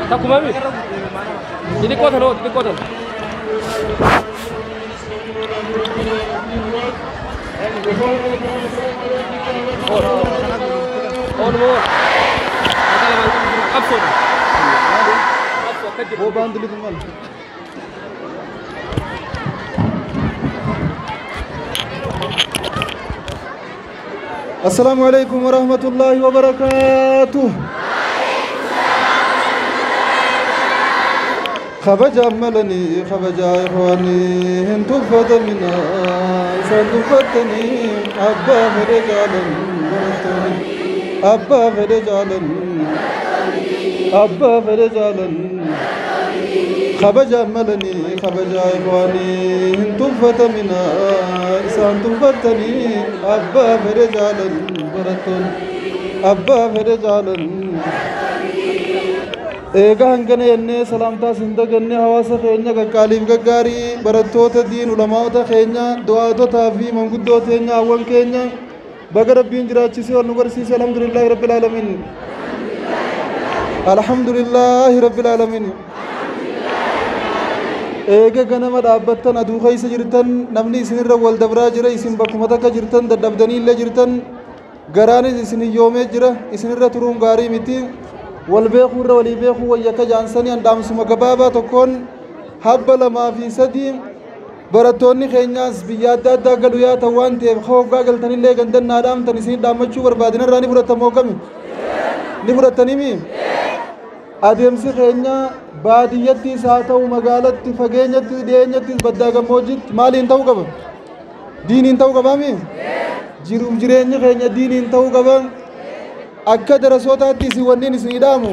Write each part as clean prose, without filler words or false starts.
Takuma mi? Xixiqqoo tan hoo xixiqqoo tan. Ooluma ool. Harka lamaan qabsoodha. Qabsoo akka jiru. Boo baandili kun maal? السلام عليكم ورحمة الله وبركاته. خبج ملني خبج إخواني انتفت منا سنتفتني أبا فرجالا أبا فرجالا أبا فرجالا خبج ملني خبج إخواني انتفت منا سنتفتني أبا فرجالا برتون أبا فرجالا. Egaa hangana jennee salaamtaa sin dagannee hawaasa keenya qaqqaaliif gaggaarii barattoota diin ulamaa'ota keenya du'aatotaa fi manguddoo teenya hawwan keenya baga rabbiin jiraachisee ol nu barsiise. Alhamdulillaahi rabbil aalamiin. Alhamdulillaahi rabbil aalamiin. Eega ganama dhaabbattan aduu keessa jirtan namni isinirra wal dabraa jira isin bakkuma takka jirtan dadhabdanii illee jirtan garaanis isin hiyyoomee jira isinirra turuun gaarii miti. Wal beekuu irra walii beekuu wayya akka jaansanii handhaamsuma gabaabaa tokkoon habba 2 fi 3 barattoonni keenyaas biyya adda addaa galu yaa ta'u waan ta'eef hoggaa galtanillee gandannaa dhaamtan isin dhaammachuu barbaadin irraa ni fudhatamu hoggami ni fudhataniimi. Adeemsi keenya baadiyyattis haa ta'u magaalatti fageenyattis dhiyeenyattis baddaa gammoojjitti maaliin ta'uu qaba? Diiniin ta'uu qabaami? Jiruuf jireenyi keenya diiniin ta'uu qaba. Akka darasootaatti isin wanniin isinii dhaamu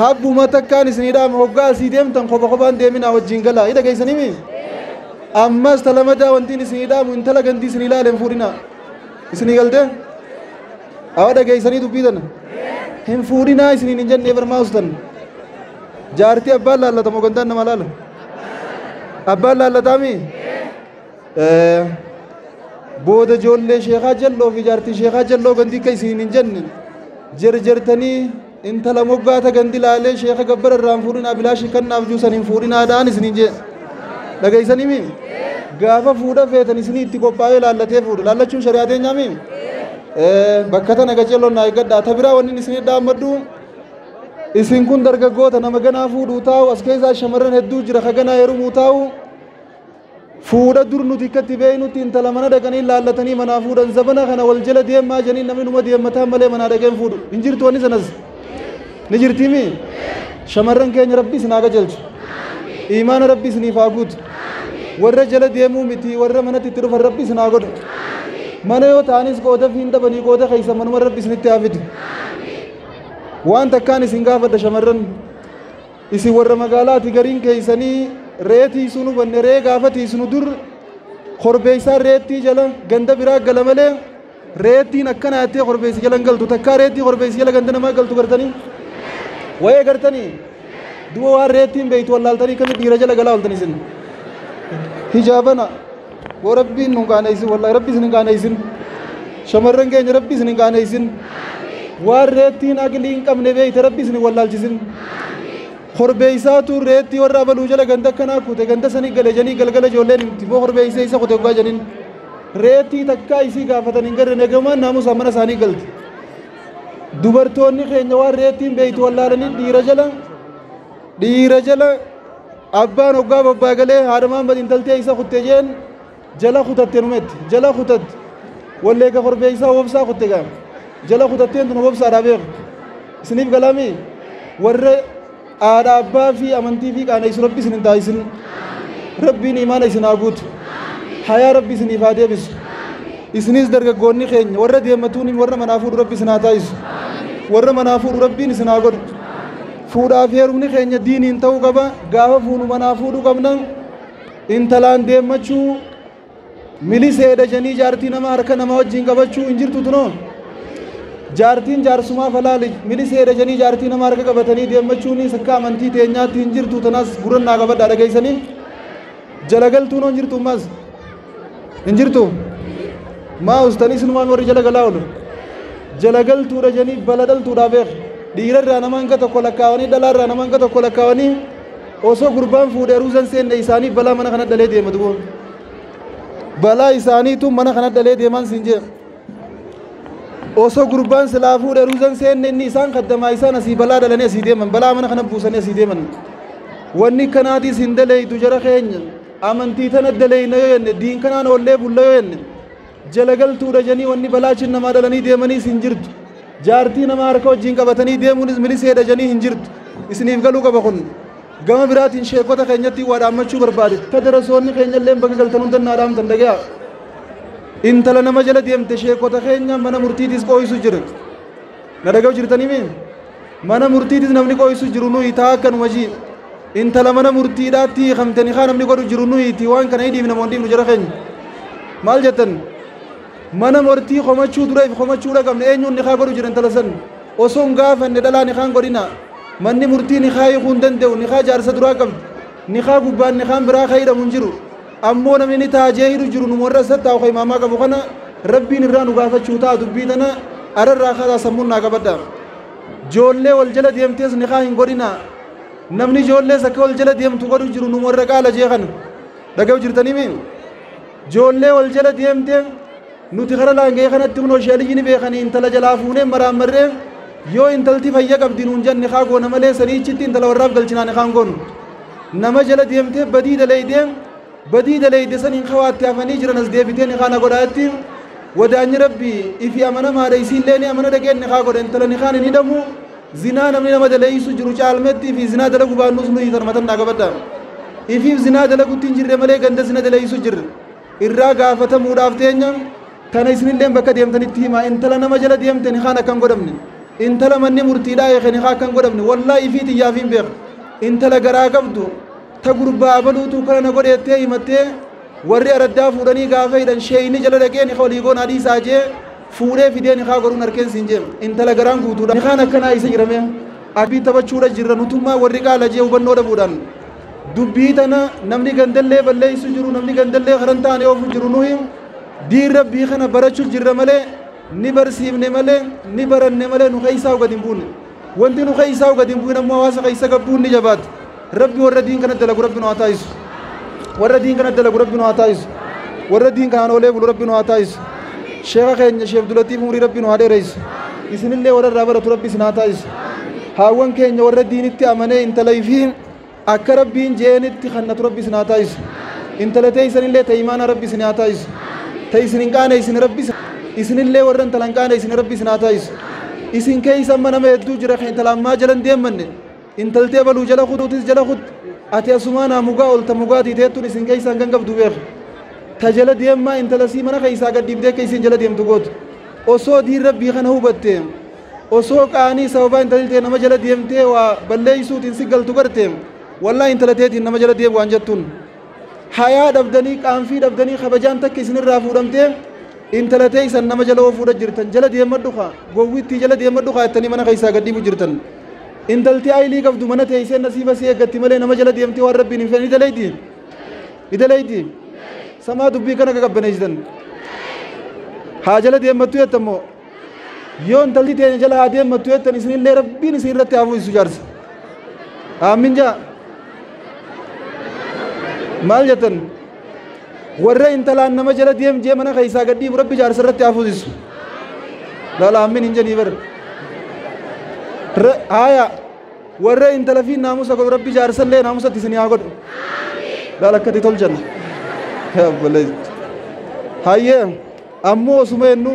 habbuma takkaan isinii dhaamu hoggaa asii deemtan kopha kophaan deeminaa wajjin galaa hidha geessanimi. Ammas talamadaa wantiin isinii dhaamu intala gandii isinii ilaale hin fuudhinaa isinii galtee hawa dhageessanii dubbii tana hin fuudhinaa isiniin hin jennee barmaastan. Jaartii abbaan laallatamoo gandaan nama laala? Abbaan laallataami? Booda ijoollee sheekaa jalloo fi jaartii sheekaa jalloo gandii akka isiniin hin jenne jarjartanii intala moggaata gandi laalee sheeka gabbara irraa hin fuudhinaa bilaashii kannaaf juusan hin fuudhinaadhaan isiniin jee dhageessanii mi? Gaafa fuudha feetan isinii itti qophaa'ee laallatee fuudha laallachuun shari'aa teenyaami? Bakka tana qaceelloon naa eeggadhaa. Ta biraa wanni isinii dhaammadhu isin kun dargaggoota nama ganaa fuudhuu taa'u as keessaa shamarran hedduu jira ka ganaa heerumuu taa'u fuudha dur nuti akkatti beeynutti intala mana dhaqanii laallatanii manaa fuudhan zabana kana wal jala deemaa jedhanii namni numa deemmataa malee manaa dhaqeen fuudhu hin jirtu wanni sanas ni jirtiimi. Shamarran keenya rabbi isin haa qajeelchu, iimaana rabbi isiniif haa guutu, warra jala deemuu miti warra manatti itti dhufan rabbi isin haa godhu. Mana yoo ta'anis qooda fi hin dhabanii qooda keessa manuma rabbi isinitti haa fidu. Waan takkaan isin gaafadha shamarran isin warra magaalaati gariin keessanii re'ee tiisuu nu banne re'ee gaafa tiisnu dur korbeessaan re'eettii jala ganda biraa gala malee re'eettiin akkana jettee korbeessi jala hin galtu takkaa re'eettii korbeessi jala ganda namaa galtu gartanii wayee gartanii duba waan re'eettiin beeytu wallaaltanii kami dhiira jala galaa ooltan isin hijaabana boo rabbiin nu qaaneessin wallaahi rabbi isin hin qaaneessin shamarran keenya rabbi isin hin qaaneessin waan re'eettiin aqlii hin qabne beeyte rabbi isin hin wallaalchisin. Korbeessaatu re'eettii warra abaluu jala ganda akkanaa kute ganda sanii gale janii galgala ijoolleen himti boo korbeessee isa kute hoggaa janiin re'eettii takkaa isii gaafatan hin garre nagamaan naamusaan mana isaanii galti. Dubartoonni keenya waan re'eettiin beeytu wallaalanii dhiira jala abbaan hoggaa bobbaa galee haadha Mahammad intaltee isa kutte jeen jala kutatte numetti jala kutatte walleega korbeessaa wobsaa kutte gaa jala kutatteen tun wobsaadhaa beeku isiniif galaami warra haadha abbaa fi amantii fi qaaneessu rabbi isin hin taasisin rabbiin imaana isin haa guutu hayaa rabbi isiniif haa deebisu. Isinis dargaggoonni keenya warra deemmatuun warra manaa fuudhu rabbi isin haa taasisu warra manaa fuudhu rabbiin isin haa godhu. Fuudhaaf heerumni keenya diiniin ta'uu qaba gaafa fuunu manaa fuudhuu qabna intalaan deemmachuu miliseedha janii jaartii nama harka namaa wajjin qabachuu hin jirtu tunoo jaartiin jaarsumaa falaali miliseedha janii jaartii nama harka qabatanii deemmachuunis akka amantii teenyaatti hin jirtu tanaas gurrannaa qabadhaa dhageessanii jala galtuun hin jirtu ammas hin jirtu maa ustaanii sinumaan warri jala galaa oolu Jala galtuudha janii bala dhaltuudha beek. Dhiirarraa nama hanga tokko lakkaawanii dhalaarraa nama hanga tokko lakkaawanii osoo gurbaan fuudhee aruusan seenne isaanii balaa mana kana dhalee deema duboon. Balaa isaaniitu mana kana dhalee deeman siin jee. Osoo gurbaan silaa fuudhee aruusan seenne inni isaan kaddamaa isaan asii balaa dhalanii asii deeman balaa mana kana buusanii asii deeman. Wanni kanaatis hin daleeytu jara keenya amantii tana daleeyna yoo jenne diin kanaan oollee bulla yoo jenne jala galtuudha janii wanni balaachin namaa dhalanii deemaniis hin jirtu. Jaartii nama harka wajjin qabatanii deemuunis miliseedha janii hin jirtu. Isiniif galuu qaba kun. Gama biraatiin sheekota keenyatti waa dhaammachuu barbaade. Tadarasoonni keenya illee bakka galtan hunda naa dhaamtan dhagayaa. Intala nama jala deemte sheekota keenya mana murtiitis qooyisu jira. Na dhaga'u jirtanii mii? Mana murtiitis namni qooyisu jiru nuyi taa akkanuma jii. Intala mana murtiidhaatti hiikamtanii haa namni godhu jiru nuyi waan kana hidhiif namoonni dhiifnu jara keenya. Maal jettan? Mana murtii komachuu dura if komachuu qabne eenyuun ni haa godhu jira intala san. Osoo hin gaafanne dhalaa ni haan godhina. Manni murtii ni haa hiikuu hin danda'u ni haa jaarsa duraa qabdi. Ni haa gubbaan ni haan biraa haa hidhamu hin jiru. Ammoo namni ni taajee hidhu jiru nu warra isa taa'u imaamaa qabu kana rabbiin irraa nu gaafachuu ta'a dubbii tana ararraa kaasaa sammuun naa qabadha. Joollee wal jala deemtees ni haa hin godhina. Namni joollees akka wal jala deemtu godhu jiru nu warra qaala jee kana. Dhaga'u jirtanii mii? Joollee wal jala deemte nuti kara laangee kanatti kunoo sheeliyyi ni beekanii intala jalaa fuunee maraammarree yoo intalti fayya qabdi nuun jenne haa goona malee saniichitti intala warraaf galchinaa ni haan goonu. Nama jala deemtee badii daleeydee badii daleeyde saniin kawaatti hafanii jiran as deebitee ni haa na godhaatti wadaanyi rabbi ifi amanamaadha isiillee ni amana dhaqeen ni haa godha intala ni haan hin hidhamu zinaa namni nama daleeysu jiru caalmetti fi zinaa dalagu baannus nuyi tarmatan naa qabadha. Ifiif zinaa dalagutti hin jirre malee ganda zina daleeysu jirre irraa gaafatamuudhaaf teenya tana isinillee bakka deemtanitti himaa intala nama jala deemte ni haan akkan godhamne. Intala manni murtiidhaa eeke ni haa akkan godhamne wallaa ifii xiyyaaf hin beeku. Intala garaa qabdu ta gurbaa baluutu kana na godheettee himattee warri araddaa fuudhanii gaafa hidhan sheeyni jala dhaqee ni walii goon adiisaa jee fuudhee fidee ni haa godhuun harkeen siin jee intala garaan guutuudha. Ni haan akkanaa isa jirame abbii taphachuudha jirra nutummaa warri qaala jee hubannoo dhabuudhaan dubbii tana namni gandallee balleessu jiru namni gandallee karan taane oofu jiru nuyi diin rabbii kana barachuu jirra malee ni barsiifne malee ni baranne malee nu keessaa gadi hin buune. Wanti nu keessaa gadi hin buune ammoo hawaasa keessa gabbuun ni jabaatu. Rabbi warra diin kana dalagu rabbi nu haa taasisu. Warra diin kana dalagu rabbi nu haa taasisu. Warra diin kanaan oolee bulu rabbi nu haa taasisu. Sheeka keenya Sheekh Abdulatiif umurii rabbi nu haa dheeressu. Isinillee warra irraa baratu rabbi isin haa taasisu. Haawwan keenya warra diinitti amanee intala ifii akka rabbiin jeenitti kannatu rabbi isin haa taasisu. Intala teessanillee ta imaana rabbi isin haa taasisu. Ta isin hin qaane isin rabbi isinillee warra intala hin qaane isin rabbi isin haa taasisu. Isin keessa amma nama hedduu jira kan intala ammaa jala hin deemanne intaltee baluu jala kutuutis jala kut ati asumaanaa mugaa olta mugaatii teettuun isin keessa hangan qabdu beeku. Ta jala deemaa intala sii mana keessaa gad dhiibdee akka isin jala deemtu gootu. Osoo diin rabbii kana hubatte osoo qaanii sababaa intalli ta'e nama jala deemtee waa balleessuutiin si galtu garte wallaa intala teetiin nama jala deemu waan jettuun. Hayaa dhabdanii qaanfii dhabdanii kabajaan takka isinirraa fuudhamtee intala teessan nama jala oofuudha jirtan jala deemadhu haa gowwittii jala deemadhu haa jettanii mana keessaa gad dhiibu jirtan. Intalti aayilii qabdu mana teessee nasiiba si eeggatti malee nama jala deemtee waan rabbiin hin feene ni daleeyti. Ni daleeyti. Samaa dubbii kana qaqabbaneessitan. Haa jala deemattu jettammoo yoo intalti teenya jala haa deemattu jettan isinillee rabbiin isin irratti haa fuusisu jaarsa. Aamin jaa. Maal jettan? Warra intalaan nama jala deem jee mana keessaa gad dhiibu rabbi jaarsa irratti haa fuusisu. Laala aamin hin jedhii bara. Haaya warra intala fi naamusa godhu rabbi jaarsallee naamusatti isin haa godhu. Laala akkatti tolchan. Hayyee ammoo osuma jennu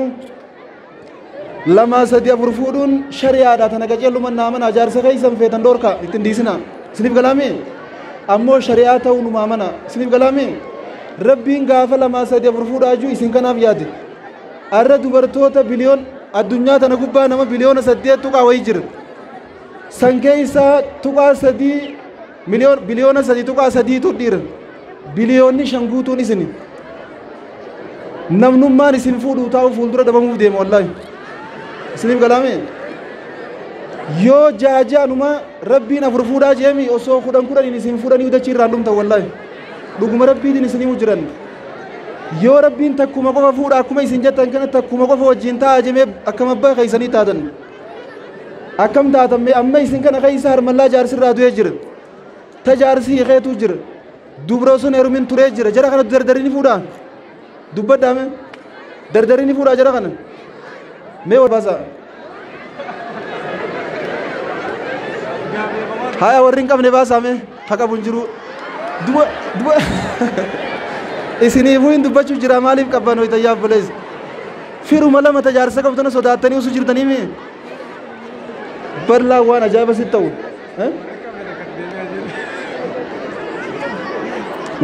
2 3 4 fuudhuun shari'aadha tana qajeelluman naamana jaarsa keessan feetan dhoorka ittiin dhiisina. Isiniif galaamee ammoo shari'aa ta'uu nu maamana isiniif galaamee rabbiin gaafa 2 3 4 fuudhaa jiru isin kanaaf yaade. Arra dubartoota biliyoon addunyaa tana gubbaa nama biliyoona 8 tuqaa wayii jira. San keessaa tuqaa 3 miliyoon biliyoona 3 tuqaa 3tu dhiira. Biliyoonni 5 guutuun isini. Namnummaan isin fuudhuu taa'u fuuldura dhabamuuf deema wallaahi. Isiniif galaamee yoo jaajaanuma rabbiin 4 fuudhaa jeemi osoo 10 10 isin fuudhanii dachii irraan dhumtan wallaahi. Dhuguma rabbiitiin isinii jiran. Yoo rabbiin takkuma qofa fuudha akkuma isin jettan kana takkuma qofa wajjin taa'aa jemee akkam abbaa keessanii taatan. Akkam taatan mee amma isin kana keessa harmallaa jaarsirraa du'ee jira. Ta jaarsi hiikeetu jira. Dubra sun heerumin turee jira. Jara kana dardarii ni fuudhaa. Dubbadhaa mee. Dardarii ni fuudhaa jara kana. Mee wal baasaa. Haya warri hin qabne baasaa mee. Ha qabu hin jiru. Duba duba isiniifuu hin dubbachuu jira maaliif qabban hoytayyaaf bolees. Firuma lama tajaarsa qabtana sodaattanii osoo jirtanii mee. Bal'aa waan ajaa'iba sitti ta'u.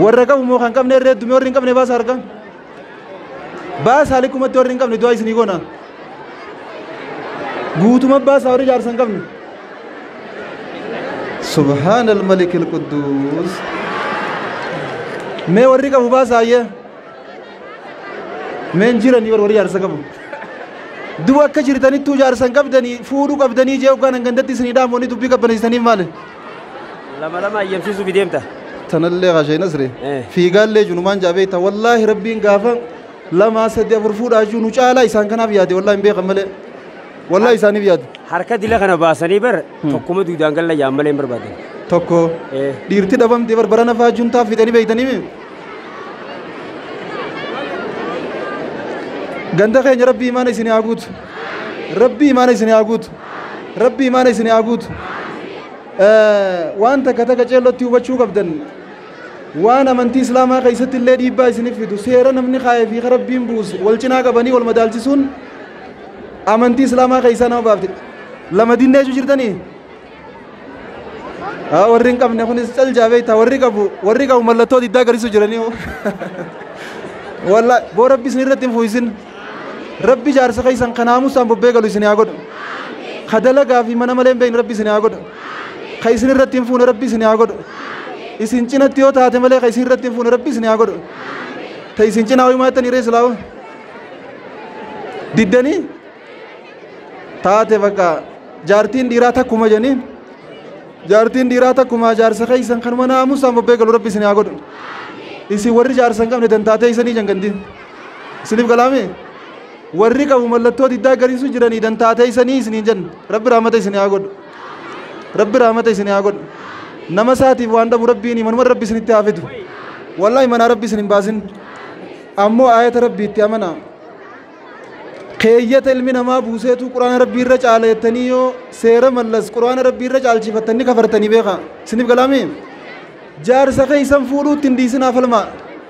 Warra qabu moo kan qabne irree dume warri hin qabne baasa harka. Baasaa likkumatti warri hin qabne du'aa isinii goona. Guutuma baasaa warri jaarsa hin qabne. Subhaanal Malikil Qudduus. Mee warri qabu baasaa ayyee. Mee hin jiranii warri jaarsa qabu. Duba akka jirtanittuu jaarsa hin qabdanii fuudhuu qabdanii jee hoggaan hangandatti isinii dhaamoonni dubbii qabbaneessitaniif maali? Lama lama ayyamsiisuuf deemta. Tanallee qashee nasre. Fiigaallee junumaan jaabeeta wallaahi rabbiin gaafa 2 3 4 fuudhaa jiru nu caalaa isaan kanaaf yaade wallaahi hin beekan malee. Wallaahi isaaniif yaade. Harka dila kana baasanii bar tokkuma duudaan galla yaan malee hin barbaadan. Tokko. Dhiirti dhabamte bar barana faa juntaa fixanii beektanii mi? Ganda keenya rabbi imaana isinii haa guutu. Rabbi imaana isinii haa guutu. Rabbi imaana isinii haa guutu. Waan takka takka ceellotti hubachuu qabdan. Waan amantii islaamaa keessatti illee dhiibbaa isiniif fidu seera namni kaayee fi rabbiin buuse wal cinaa qabanii wal madaalchisuun amantii islaamaa keessaa nama baafte. Lama dinnee jirtanii? Warri hin qabne kunis cal jaabeeta warri qabu mallattoo diddaa agarsiisu jiranii. Wallaahi boo rabbi isin irratti hin fuuyisin. Rabbi jaarsa keessan kanaamusaan bobbee galu isin haa godhu. Ka dalagaa fi mana malee hin beekne rabbi isin haa godhu. Ka isin irratti hin fuune rabbi isin haa godhu. Isin cinatti yoo taate malee ka isin irratti hin fuune rabbi isin haa godhu. Ta isin cinaa hoyumaa jettanii ree silaawu. Diddanii taate bakka jaartiin dhiiraa takkuma jedhanii. Jaartiin dhiiraa takkuma jaarsa keessan kanuma naamusaan bobbee galu rabbi isin haa godhu. Isin warri jaarsa hin qabne dantaatee isanii janganti. Isiniif galaame? Warri qabu mallattoo diddaa agarsiisu jiranii dantaatee isanii isiniin jenna. Rabbi rahmata isin haa godhu. Rabbi rahmata isin haa godhu. Nama isaatiif waan dhabu rabbiin manuma rabbi isinitti haa fidu. Wallaahi manaa rabbi isin hin baasin. Ammoo aayata rabbii itti amanaa. Keeyyata ilmi namaa buuseetu quraana rabbii irra caala jettanii yoo seera mallas quraana rabbii irra caalchifattanii kafartanii beekaa. Isiniif galaame? Jaarsa keessan fuudhuutti hin dhiisinaa falmaa.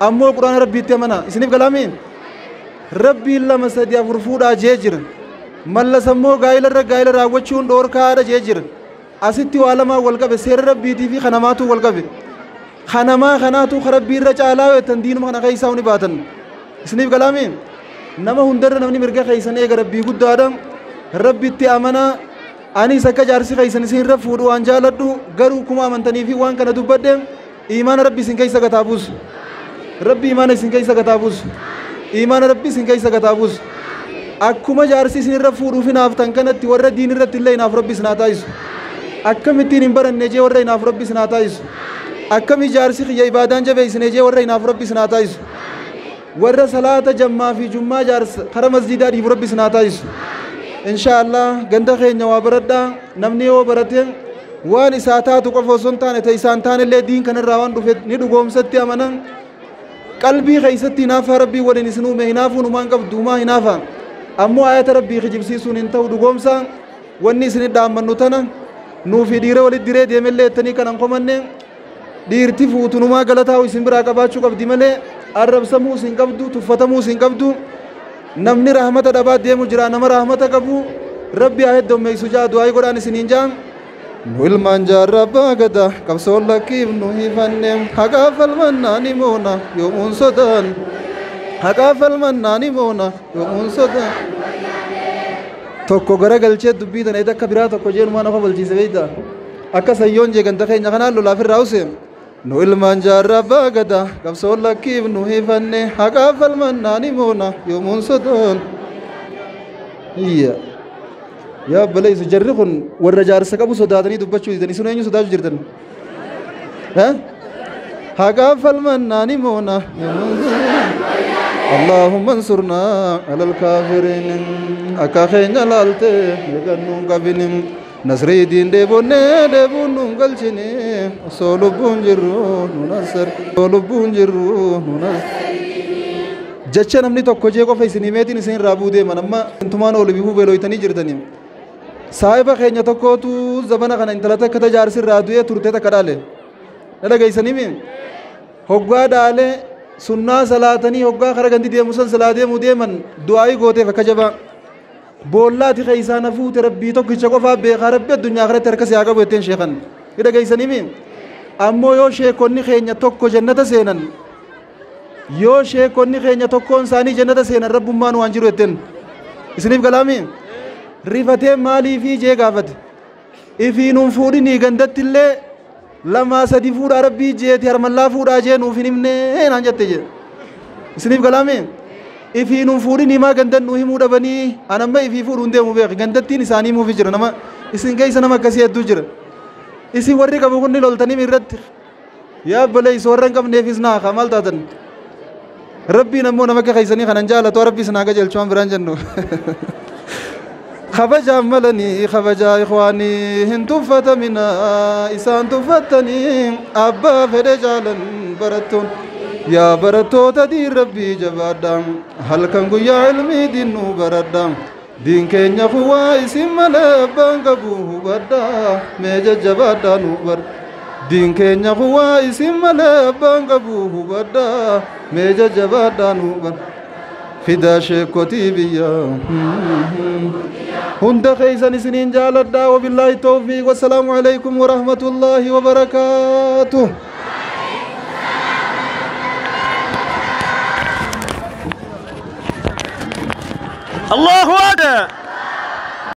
Ammoo quraana rabbiitti amanaa. Isiniif galaame? Rabbiin 2 3 4 fuudhaa jee jira. Mallas ammoo gaa'ila irra gaa'ila raawwachuun dhoorkaadha jee jira. Asitti waa lamaan wal qabe seera rabbiitii fi kanamaatu wal qabe. Kanamaa kanaatu rabbii irra caalaa yoo jettan diinuma kana keessaa ni baatan. Isiniif galaame? Nama hundarra namni mirga keessan eega rabbii guddaadha. Rabbitti amanaa. Anis akka jaarsi keessan isin irra fuudhu waan jaaladhu garuu kuma amantanii fi waan kana dubbadhe imaana rabbi isin keessa gataa buusu. Rabbi imaana isin keessa gataa buusu. Imaana rabbi isin keessa gataa buusu. Akkuma jaarsi isin irra fuudhuuf hinaaftan kanatti warra diin irratti illee hinaaf rabbi isin haa taasisu. Akkamittiin hin baranne jee warra hinaaf rabbi isin haa taasisu. Akkami jaarsi kiyya ibaadaan jabeessine jee warra hinaaf rabbi isin haa taasisu. Warra salaata jammaa fi jummaa jaarsa kara masjidaa dhiibu rabbi isin haa taasisu. Inshaallah ganda keenya waa baradhaa namni yoo barate waan isaa taatu qofa osoo hin taane ta'e isaan taane illee diin kanarraa waan dhufe ni dhugoomsatti amanan. Qalbii keessatti hinaafaa rabbii waliin isin uume hinaafuun humaan qabdu humaa hinaafa. Ammoo aayata rabbii kijibsiisuun hin ta'u dhugoomsa wanni isin dhaammannu tana nuufi dhiira walitti diree deemellee jettanii kanan komanne dhiirti fuutunumaa galataa isin biraa qabaachuu qabdi malee arrabsamuu isin qabdu tuffatamuu isin qabdu. Namni rahmata dhabaa deemu jira nama rahmata qabu rabbi haa heddummeessu jaa du'aa godhaan isiniin jaan. Nu ilmaan jaarraa abbaa gadaa qabsoon lakkiif nu hifanne haqaa falmannaa ni moona yoomuun sodaan. Haqaa falmannaa ni moona yoomuun sodaan. Tokko garagalchee dubbii tana akka biraa tokko jeenumaan ofa bulchiise beektaa. Akka sayyoon jee ganda keenya kanaan lolaaf irraa use. Nu ilmaan jaarraa abbaa gadaa qabsoon lakkiif nu hifanne haqaa falmannaa ni moona yoomuun sodaan. Iyya. Yaa obboleessu jarri kun warra jaarsa qabu sodaatanii dubbachuu didan isin eenyu sodaachuu jirtan? Haqaa falmannaa ni moona yoomuun sodaan. اللهم انصرنا على الكافرين أكاخين لالتي يغنون قبن نصري دين ديبوني ديبونون قلشني صولبون جرو ننصر صولبون جرو ننصر jecha namni tokko jee qofa isin himeetiin isin irraa bu'uu deeman amma intumaan ol bifuu beelooytanii jirtanii saahiba keenya tokkootu zabana kana intala takka tajaarsi irraa du'ee turte takka dhaale na dhageessanii hoggaa dhaale sunnaa salaatanii hoggaa kara gandi deemu san salaa deemuu deeman du'aayii gooteef akka jabaa boollaati keessaa na fuute rabbii tokkicha qofaa beekaa rabbi addunyaa kanatti harka si haa qabu jetteen sheekan ni dhageessanii ammoo yoo sheekonni keenya tokko jannata seenan yoo sheekonni keenya tokkoon isaanii jannata seenan rabbummaan waan jiru jetteen isiniif galaami rifatee maaliifii jee gaafate ifiinuun fuudhinii gandatti illee lamaa sadi fuudhaa rabbii jeeti harmallaa fuudhaa jee nuuf hin himnee naan jette jee isiniif galaami ifiinuun fuudhinii maa gandan nuu himuu dhabanii an amma ifii fuudhuun deemu beeki gandattiin isaanii himuufi jira nama isin keessa nama akkasii hedduu jira isin warri qabu kun ni loltanii irratti yaa obboleessi warra hin qabneefis naa haa maal taatan rabbiin ammoo nama akka keessanii kanan jaalatu rabbi isin haa qajeelchu waan biraan jennu kabajaan malanii kabajaa ikhwaanii hin tuffatamina isaan tuffattanii abbaa fedhe jaalan barattoon yaa barattoota diin rabbii jabaadha halkan guyyaa ilmii dinnuu baradha diin keenya kuwaa isin malee abbaan qabu hubadha mee jajjabaadha nu bar diin keenya kuwaa isin malee abbaan qabu hubadha mee jajjabaadha nu bar fidaa sheekotii biyya hunda keeysan isiniin jaaladha wabillaahi tawfiiq wassalaamu alaykum warahmatullaahi wabarakaatuh. الله أكبر.